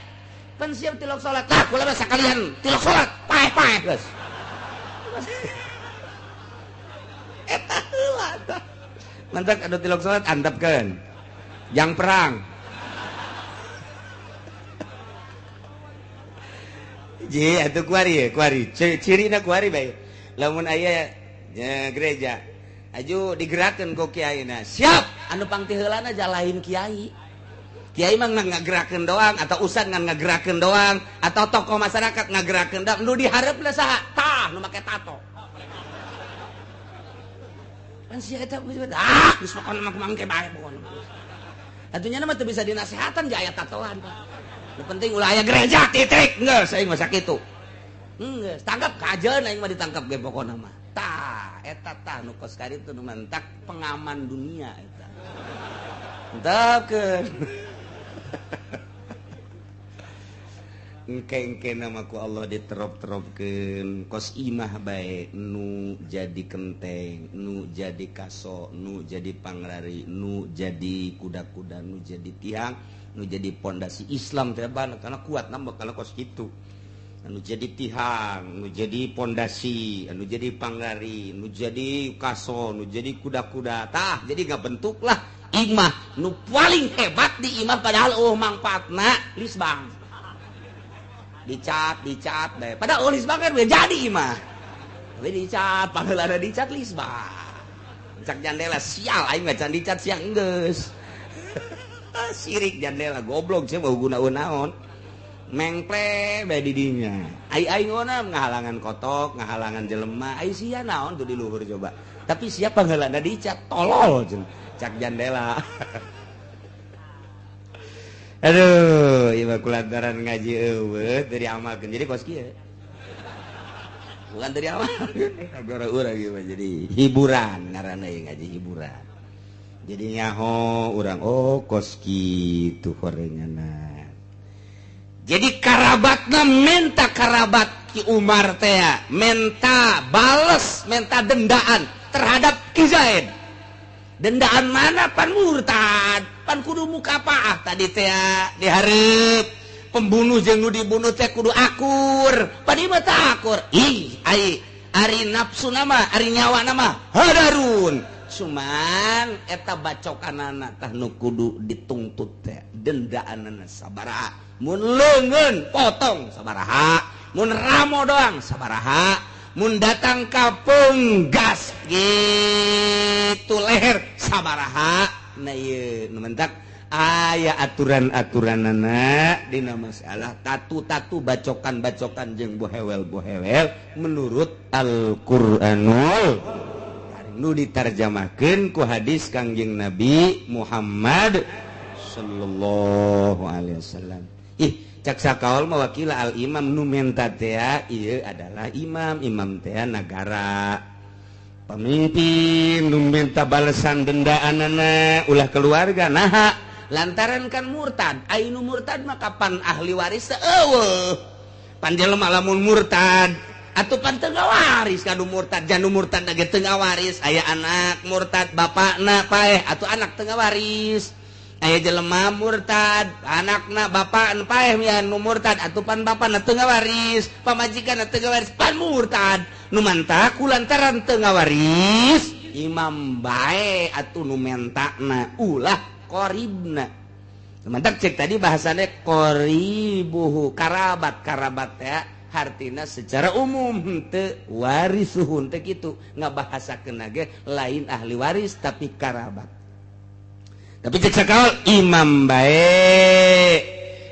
Pan siap tilok salat. Tah kula mah sakalian tilok salat, paeh-paeh geus. Eta heula tah. Mantak anu tilok salat antepkeun. Jang perang. Ji atuh kuari ye, kuari. Cirina kuari bae. Lamun aya gereja aju digerakkeun ku kiaina. Siap, anu pangtiheulana jalain kiai. Kiai mah ngagerakeun doang atau ustad ngan ngagerakeun doang atau tokoh masyarakat ngagerakeun doang. Nu dihareupna saha? Tah nu make tato. Pan sia eta ah geus pokona mah mangke bae pokona. Atuh nya mah teu bisa dinasehatan ge aya tatoan, Pak. Nu penting ulah aya gereja titik. Geus aing mah sakitu. Geus tangkap kajeun aing mah ditangkap ge pokona mah. Tah eta tah nu kos karitu nu mantak pengaman dunia eta. Entahkeun. Engke-engke nama ku Allah diterop-teropkeun kos imah bae nu jadi kenteng, nu jadi kaso, nu jadi pangrari, nu jadi kuda-kuda, nu jadi tiang, nu jadi pondasi Islam teh karena kuat nambah kalau kos kitu. Anu jadi tihang, nu jadi pondasi, anu jadi pangrari, nu jadi kaso, nu jadi kuda-kuda. Tah, jadi ngabentuklah imah nu paling hebat di imah padahal eueuh mangpaatna lisbang. Dicat, dicat deh. Padahal lisbang kan jadi imah. Tapi dicat, padahal ada dicat lisbang. Cak jandela sial aing mah can dicat siang geus. Sirik jandela goblok sia mau guna naon. Mengple bae di dinya. Ai aing ona ngahalangan kotok, ngahalangan jelema. Ai sia naon tuh di luhur coba. Tapi siapa pangheulana dicat tolol cenah. Cak jandela. Aduh, ieu mah kulantaran ngaji eueuh teu diamalkeun jadi kos kieu. Bukan teu diamalkeun, gara urang ieu mah jadi hiburan ngaranna ieu ngaji hiburan. Jadi nyaho urang oh kos kitu horenganna. Jadi karabatna menta karabat Ki Umar teh menta bales, menta dendaan terhadap Ki Zaid. Dendaan mana pan murtad, pan kudu mukapaah tadi teh dihareup pembunuh jeung nu dibunuh teh kudu akur, pan ieu mah teu akur. Ih, ai ari nafsu nama, ari nyawa nama hadarun. Cuman eta bacokanana tah nu kudu dituntut teh dendaanana sabaraha. Mun leungeun potong sabaraha, mun ramo doang sabaraha, mun datang ka penggas gitu leher sabaraha. Nah ieu nu mentak aya aturan-aturanana dina masalah tatu-tatu bacokan-bacokan jeung bohewel-bohewel menurut Al-Qur'anul Karim nu ditarjamahkeun ku hadis Kangjeng Nabi Muhammad sallallahu alaihi wasallam. Ih, cak sakaol mawakila al imam nu menta teh ieu adalah imam, imam teh nagara. Pemimpin nu minta balesan dendaanana ulah keluarga naha lantaran kan murtad. Ai nu murtad mah kapan ahli waris teh eueuh. Pan jelema lamun murtad atuh pan teu ngawaris ka nu murtad, janu murtad ge teu ngawaris. Aya anak murtad bapakna paeh atuh anak teu ngawaris. Aya jelema murtad anakna bapak paeh mian nu murtad atuh pan bapana teu ngawaris, pamajikanna teu ngawaris pan murtad. Nu mantah ku lantaran teu ngawaris imam bae atuh nu mentana ulah qaribna. Mantak cek tadi bahasane qaribuhu karabat, karabat teh hartina secara umum henteu warisuhun teh kitu ngabahasakeun ge lain ahli waris tapi karabat. Tapi cek sakaol imam bae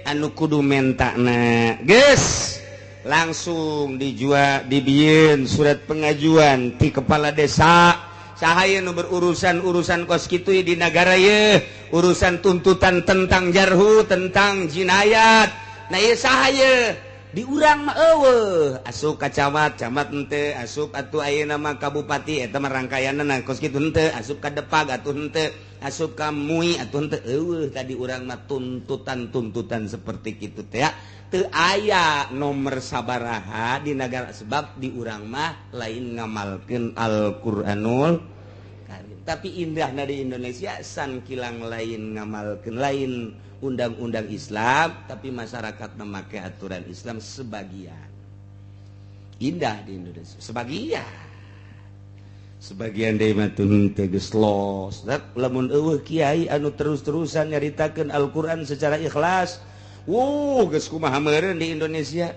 anu kudu mentana geus langsung dijual dibieun surat pengajuan ti kepala desa. Saha ieu nu berurusan-urusan kos kitu di nagara ieu, urusan tuntutan tentang jarhu, tentang jinayat. Nah ieu saha ieu? Di urang mah eueuh, asup ka camat, camat henteu, asup atuh ayeuna mah ka bupati eta mah rangkaianna kos kitu henteu, asup ka Depag atuh henteu, asup ka MUI atuh henteu. Eueuh tadi urang mah tuntutan-tuntutan seperti kitu teh teu aya nomor sabaraha di negara, sebab di urang mah lain ngamalkeun Al-Qur'anul Karim. Tapi indahna di Indonesia san kilang lain ngamalkeun lain undang-undang Islam, tapi masyarakat memakai aturan Islam sebagian. Indah di Indonesia sebagian, sebagian deui mah teu geus los. Lamun eueuh kiai anu terus-terusan nyaritakeun Al-Qur'an secara ikhlas, wuh, geus kumaha meureun di Indonesia.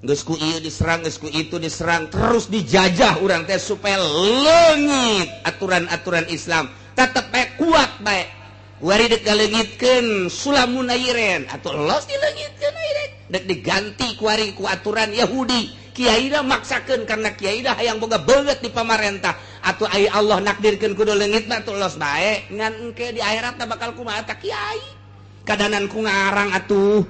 Geus ku ieu diserang, geus ku itu diserang, terus dijajah urang teh supaya leungit aturan-aturan Islam, tetep bae kuat bae. Wari dek ngaleungitkeun sulamun airen atau los dileungitkeun airen, dek diganti ku ari ku aturan Yahudi. Kiai maksakeun karena kiai hayang boga beungeut di pamarentah. Atau ai Allah nakdirkeun kudu leungit mah atuh los bae, ngan engke di akhirat bakal kumaha ta kiai kadanan ku ngarang atuh.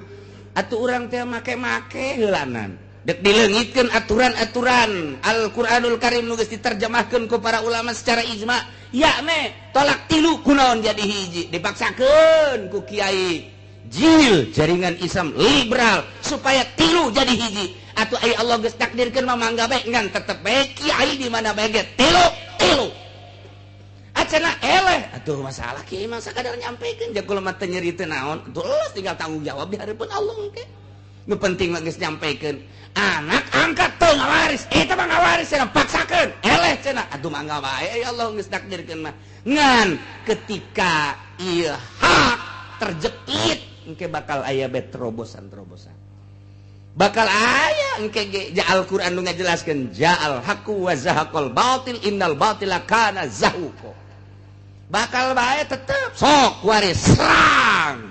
Atuh urang teh make-make heulanan dek dileungitkeun aturan-aturan Al-Qur'anul Karim nu geus diterjemahkeun ku para ulama secara ijma, ya me tolak tilu kunaon jadi hiji, dipaksakeun ku kiai jil jaringan Islam liberal supaya tilu jadi hiji. Atau ai Allah geus takdirkeun mah mangga bae, ngan tetep bae kiai di mana bae ge tilu tilu acana eleh atuh. Masalah kiai mah sakadar nyampekeun, jago mah teu nyeri teu naon atuh, tinggal tanggung jawab di hareupeun Allah engke. Nu penting mah geus nyampekeun. Anak angkat teu ngawaris, eta mah ngawaris cenah, paksakeun eleh cenah, atuh mangga bae, ya Allah geus takdirkeun mah. Ngan ketika ieu hak terjepit, engke bakal aya bae terobosan-terobosan, bakal aya engke ge. Ja Al-Qur'an nu ngajelaskeun ja'al haqqu wa zahaqal batil innal batila kana zahuqa, bakal bae tetep sok waris serang,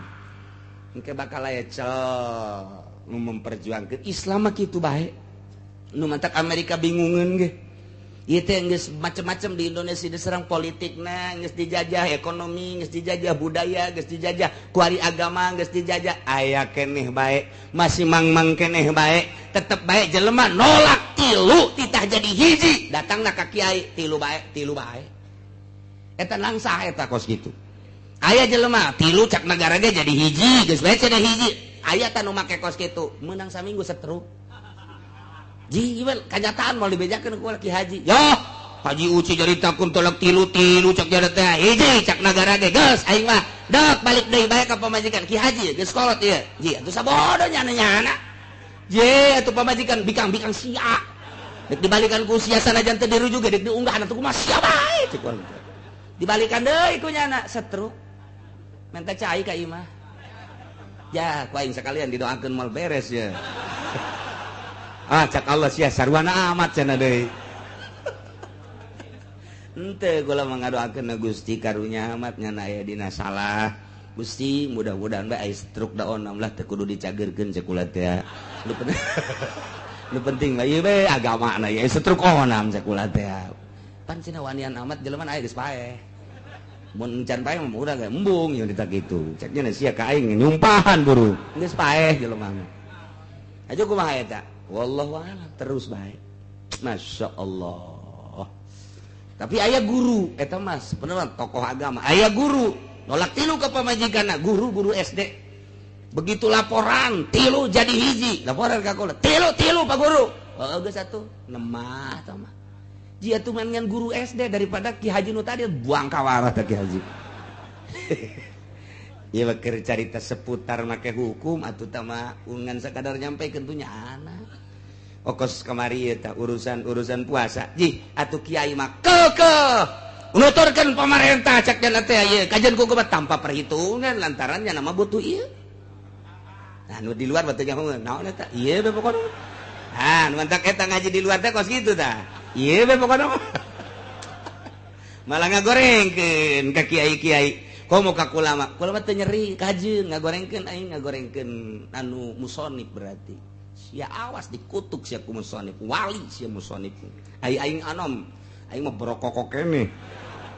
engke bakal aya cel nu memperjuangkan Islam mah kitu bae. Nu mantak Amerika bingungeun ge ieu teh, geus macem-macem di Indonesia diserang, politikna geus dijajah, ekonomi geus dijajah, budaya geus dijajah, kuari agama geus dijajah, aya keneh bae masih mang-mang keneh bae, tetep bae jelema nolak tilu titah jadi hiji, datangna ka kiai tilu bae tilu bae eta nangsa eta kos kitu. Aya jelema tilu cak negara ge jadi hiji, geus bae cenah hiji, aya tah nu make kos kitu meunang saminggu setruk. Ji gimana kenyataan mau dibejakeun ku Ki Haji, yo Haji Uci jadi takun tolak tilu tilu cak jadi teh hiji cak nagara ge geus aing mah dek balik deui bae ka pamajikan. Ki Haji geus kolot ieu ji atuh sabodo nyana nyana je atuh pamajikan bikang-bikang sia dek dibalikan ku sia sanajan teu dirujuk ge dek diunggah atuh kumaha sia bae cek urang dibalikan deui ku nyana setruk minta cai ka imah. Ya ku aing sekalian didoakeun moal beres ya. Ah cak Allah sia sarwana amat cenah deui. Henteu kula mah ngadoakeun Gusti karunya amat nyana aya dina salah. Gusti mudah-mudahan bae aya stroke daonam lah teu kudu dicageurkeun cek kula teh. Nu penting mah ieu bae agamana ieu stroke onam cek kula teh. Pan cenah wanian amat jelema aya geus paeh. Mun encan paeh mah urang ge embung ieu dita kitu. Ceknya sia ka aing nyumpahan buru. Geus paeh jelema mah. Aja kumaha eta? Wallahu a'lam terus baik. Masya Allah. Tapi ayah guru eta mas beneran tokoh agama. Ayah guru nolak tilu ke pamajikanna, guru-guru SD. Begitu laporan tilu jadi hiji, laporan ka kula tilu tilu Pak Guru. Oh geus atuh nemah tah mah. Jia tuh main guru SD daripada Ki Haji nu tadi buang kawarah teh Ki Haji. Ieu keur carita seputar make hukum atuh tah mah ungan sakadar nyampekeun tuh nya anak. Okos kamari eta urusan-urusan puasa. Ji atuh kiai mah kekeh nuturkeun pamarentah cak dana teh ieu kajian ku kumaha tanpa perhitungan lantarannya nama butuh ieu. Nah nu di luar batunya naon eta ieu be pokona. Ah nu mantak eta ngaji di luar teh kos kitu tah. Ieu be pokona. Malah ngagorengkeun ka kiai-kiai. Komo ka kulama, kulama teu nyeri kajeun ngagorengkeun aing ngagorengkeun anu musonib berarti. Sia awas dikutuk sia ku musonib, wali sia musonib. Ai aing anom, aing mah berokok keneh.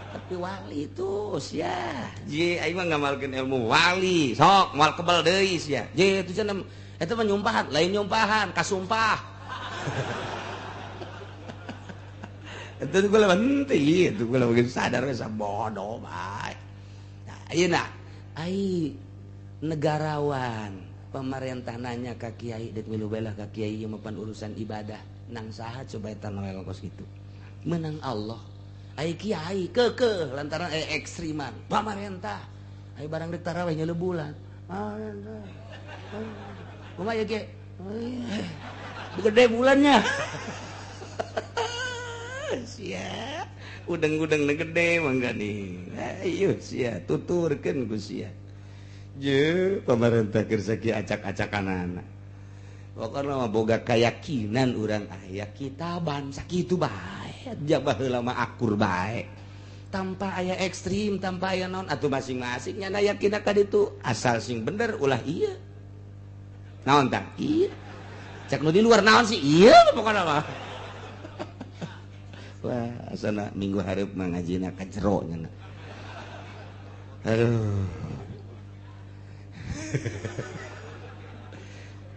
Tapi wali itu sia. Je aing mah ngamalkeun ilmu wali. Sok moal kebal deui sia. Je itu cenah eta mah nyumpahan, lain nyumpahan, kasumpah. Itu gue henteu, itu gue lagi sadar we bodoh bae. Nah, ayeuna ai negarawan pemerintah nanya ka kiai deuk milu bae lah ka kiai ieu mah pan urusan ibadah. Nang saha coba eta noel kos kitu. Menang Allah. Ai kiai keukeuh lantaran ekstriman pamarentah. Ai barang rek tarawih nyeleu bulan. Kumaha ya ge? Gede bulannya. Sia, udeng-udeng gede mangga nih. Ayo sia, tuturkeun ku sia. Je pamarentah keur sakieu acak-acakanana. Pokokna mah boga keyakinan urang aya kitaban sakitu bae. Jabah heula mah akur bae. Tanpa aya ekstrim, tanpa aya naon atuh masing-masing nya yakin ka ditu. Asal sing bener ulah ieu. Naon tah? Ieu. Cek nu di luar naon sih? Ieu pokokna mah. Wah, asana minggu hareup mah ngajina ka jero nya. Aduh.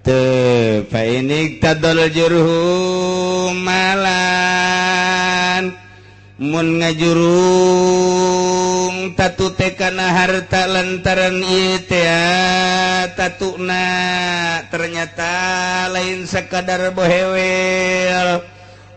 Teu fa ini tadol jurhu malan mun ngajurung tatu teh kana harta lantaran ieu teh tatuna ternyata lain sekadar bohewel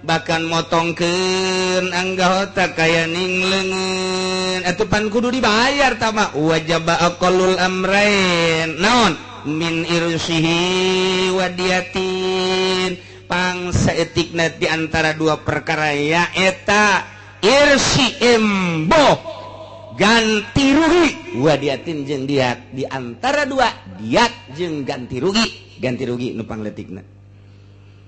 bahkan motongkeun anggota kaya ning leungeun atuh pan kudu dibayar tah mah wajaba aqallul amrain naon min irsihi wadiatin pangsa etikna di antara dua perkara ya eta irsi embo ganti rugi wadiatin jeung diat di antara dua diat jeung ganti rugi nu pangletikna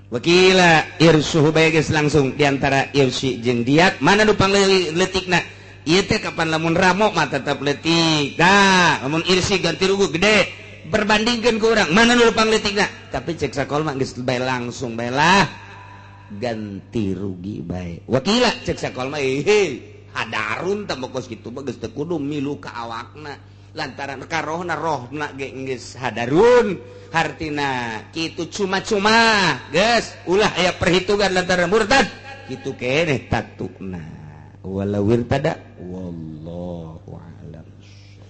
wakila irsuhu bae geus langsung di antara irsi jeung diat mana nu pangletikna ieu teh kapan lamun ramo mah tetep letik tah lamun irsi ganti rugi gede berbandingkeun ku urang mana nu pangletikna tapi cek sakol mah geus bae langsung bae lah ganti rugi bae wakila cek sakol mah hadarun tah kos kitu mah geus teu kudu milu ka awakna lantaran ka rohna rohna ge geus hadarun hartina kitu cuma-cuma geus ulah aya perhitungan lantaran murtad kitu keneh tatuna walau wirtada wallahu a'lam.